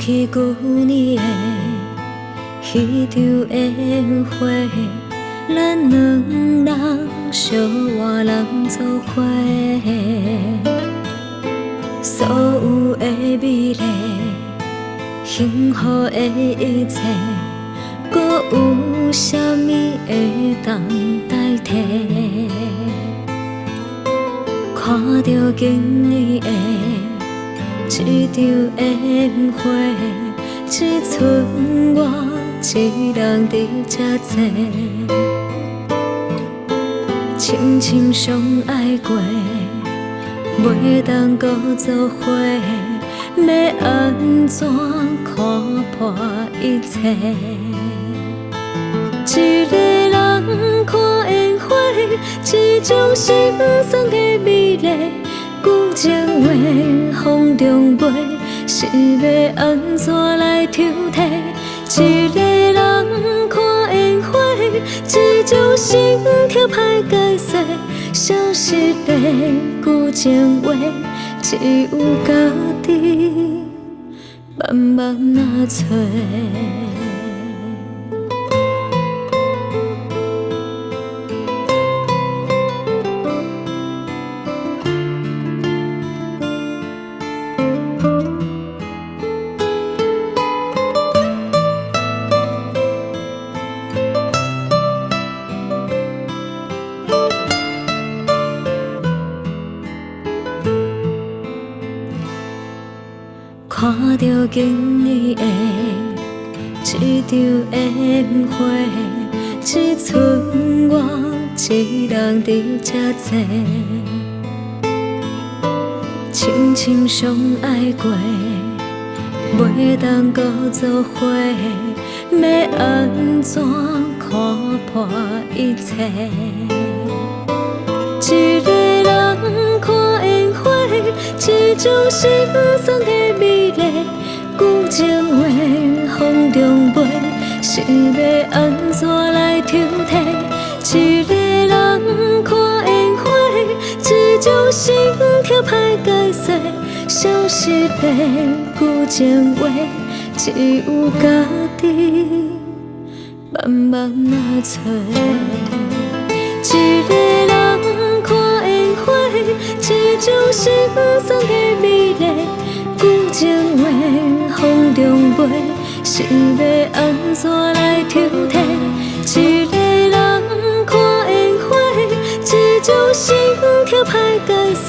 起舊年的彼場宴會，咱兩人相活人做伙，所有的美麗、幸福的一切，閣有啥物會當代替？看著今年的這場煙火，只剩我一人佇這坐。深深相愛過，袂當閣做伙，欲按怎看破一切？一个人看煙火，這種心酸的美麗，舊情話風中飛，是欲按怎來抽提？一个人看煙火，這種心痛歹解釋，消失的舊情話，只有家己慢慢仔揣。看著今年的這場宴會，只剩我一人佇這坐。深深相愛過，袂當閣做伙，欲按怎看破一切？一个人看煙火，這種心酸的美麗，舊情話風中飛，是欲按怎來抽提？一个人看煙火，這種心痛歹解釋，消失的舊情話，只有家己慢慢仔揣。一个人看煙火，這種心酸的美麗，舊情話風中飛，是欲按怎來抽提？一个人看煙火，這種心痛歹解釋，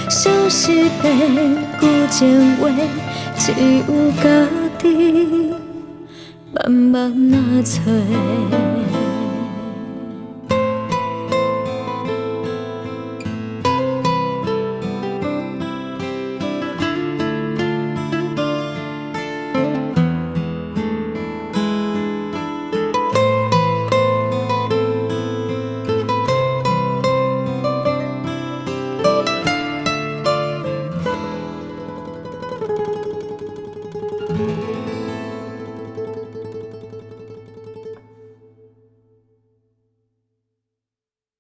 消失的舊情話，只有家己慢慢仔揣。